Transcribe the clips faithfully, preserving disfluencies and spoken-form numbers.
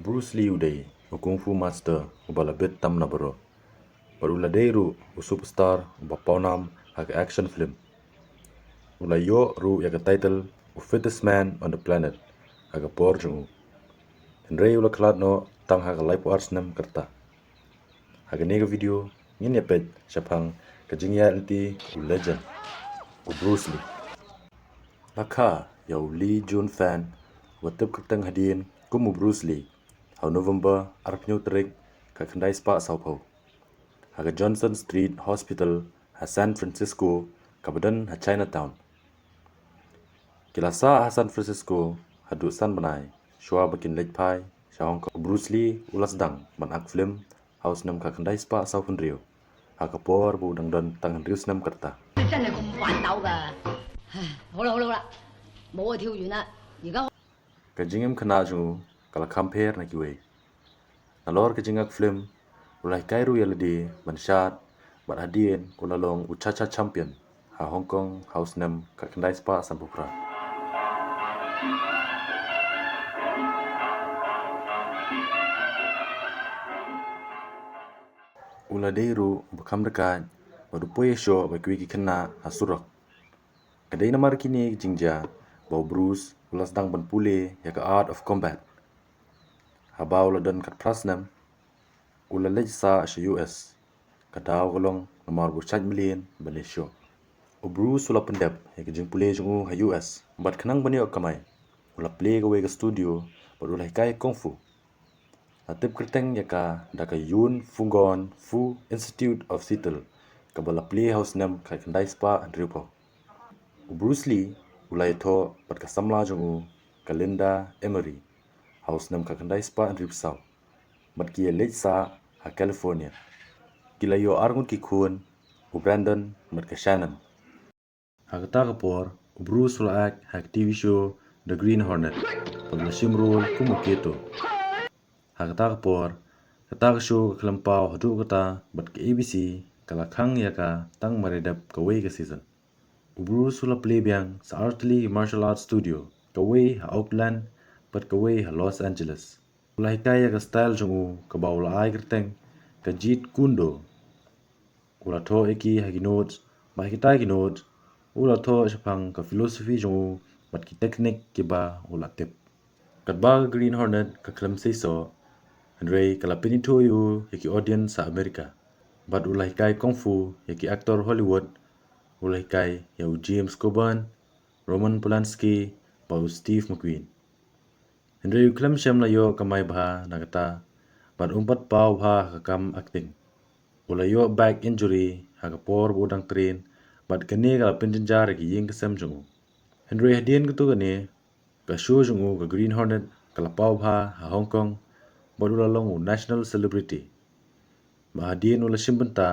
Bruce Lee u dei u kung fu master uba la bit tam na baroh. Bad u la dei ruh u superstar uba pawnam ha ka action film. U la ïoh ruh ïa ka title u fittest man on the planet ha ka por jong u. Hynrei u la khlad noh tang ha ka laiphew ar snem ka rta. Ha kane ka video ngin ïa peit shaphang ka jingïaid lynti u legend u Bruce Lee. La kha ïa u Lee Jun Fan, uba tip kyrteng hadien kum u Bruce Lee, ha u November arphew tarik, ka khyndai spah sawphew, ha ka Johnson Street Hospital ha San Francisco, kaba don ha Chinatown. Ki la sah ha San Francisco haduh san bnai shuwa ba kin leit phai sha Hong Kong. U Bruce Lee u la sdang ban ak film ha u snem ka khyndai spah sawphew hynriew, ha ka por ba u dang don tang hynriew snem ka rta. 真係咁煩惱㗎。唉，好啦好啦好啦，冇啊跳遠啦，而家 Ka jingim khynnah jong u ka la kham pher na kiwei. Nalor ka jingak film, u la hikai ruh ïa lade ban shad, bad hadien u la long u cha-cha champion ha Hong Kong ha u snem ka khyndai spah sanphew phra. U la dei ruh uba kham dakaid bad u poi ïashoh bad kiwei ki khynnah ha surok. Ka dei namar kine ki jingjia ba u Bruce u la sdang ban pule ïa ka Art of Combat. Haba u la don khatphra snem, u la leit sah sha U S. Ka daw ka long namar ba u shait mlien ban leit shoh. U Bruce u la pyndep ïa ka jingpule jong u ha U S, bad khnang ban ïoh kamai, u la plie kawei ka studio bad u la hikai kung fu. La tip kyrteng ïa ka da ka Yun Fungong Fu Institute of Seattle, kaba la plie ha u snem ka khyndai spah hynriewphew. U Bruce Lee u la ïathoh bad ka samla jong u, ka Linda Emery, ha u snem ka khyndai spah hynriewphew saw, bad ki ïaleit sah ha California. Ki la ïoh ar ngut ki khun, u Brandon bad ka Shannon. Ha kata ka por, u Bruce u la act ha ka T V show The Green Hornet, bad u la shim role kum u Kato. Ha kata ka por, kata ka show ka khlem paw haduh kata, bad ka A B C ka la khang ïa ka tang mar ïa dep kawei ka season. U Bruce u la plie biang sa artylli ki martial arts studio, kawei ha Oakland bad kawei ha Los Angeles. U la hikai ïa ka style jong u kaba u la ai kyrteng ka Jeet Kune Do. U la thoh ïa ki ha ki notes, bad ha kita ki notes u la thoh shaphang ka philosophy jong u bad ki technique kiba u la tip. Katba ka Green Hornet ka khlem seisoh, hynrei ka la pynithuh ïa u ïa ki audience ha America. Bad u la hikai kung fu ïa ki actor Hollywood, u la hikai ïa u James Coburn, Roman Polanski, bad u Steve McQueen. Hynrei u khlem shym la ïoh kamai bha na kata, bad um pat paw bha ha ka kam acting. U la ïoh back injury ha ka por ba u dang train, bad kane ka la pynjynjar ïa ki ïing ki sem jong u. Hynrei hadien katto katne, ka show jong u ka Green Hornet ka la paw bha ha Hong Kong, bad u la long u national celebrity. Bad hadien u la shim bynta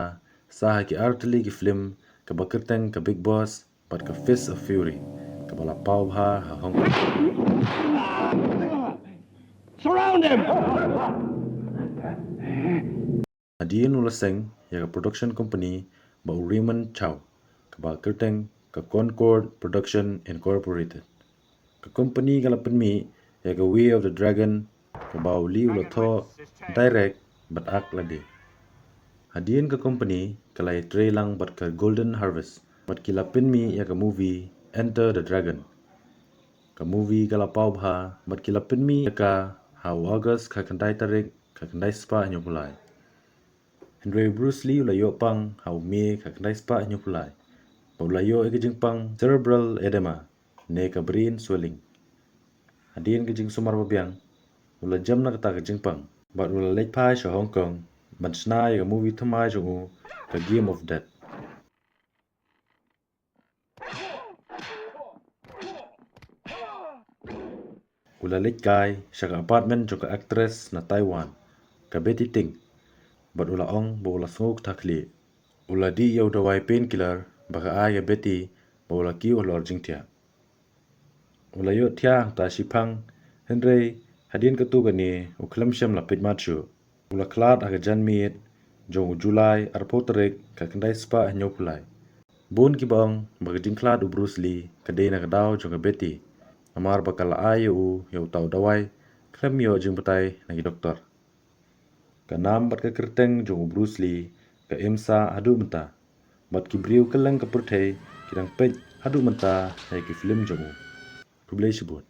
sa ha ki artylli ki film, kaba kyrteng ka Big Boss bad ka Fist of Fury, kaba la paw bha ha Hong Kong. Surround him! Hadien u la seng ïa ka production company bad u Raymond Chow, kaba kyrteng ka Concord Production Incorporated. Ka company ka la pynmih ïa ka Way of the Dragon, kaba u Lee u la thoh, direct bad act lade. Hadien ka company ka la ïatrei lang bad ka Golden Harvest, bad ki la pynmih ïa ka movie Enter the Dragon. Ka movie ka la paw bha, bad ki la pynmih ïa ka ha u August ka khyndai tarik ka khyndai spah hynñiewphew lai. Hynrei u Bruce Lee u la ïoh pang ha u May ka khyndai spah hynñiewphew lai, bad u la ïoh ïa ka jingpang cerebral edema, ne ka brain swelling. Hadien ka jingsumar babiang, u la jem na kata ka jingpang, bad u la leit phai sha Hong Kong ban shna ïa ka movie thymmai jong u, ka Game of Death. U la leit kai sha ka apartment jong ka actress na Taiwan, ka Betty Ting, bad u la ong ba u la sngew ktah khlieh. U la dih ïa u dawai painkiller ba ka ai ïa Betty ba u la kiew halor jingthiah. U la ïoh thiah hangta shiphang, hynrei hadien katto katne u khlem shym la peit mat shuh. U la khlad ha ka janmiet jong u July arphew tarik ka khyndai spah hynñiewphew lai. Bun kiba ong ba ka jingkhlad u Bruce Lee ka dei na ka daw jong ka Betty, namar ba ka la ai ïa u ïa uta u dawai khlem ïoh jingbatai na ki doktor. Ka nam bad ka kyrteng jong u Bruce Lee ka im sah haduh mynta, bad ki briew kylleng ka pyrthei ki dang peit haduh mynta ïa ki film jong u. Khublei shibun.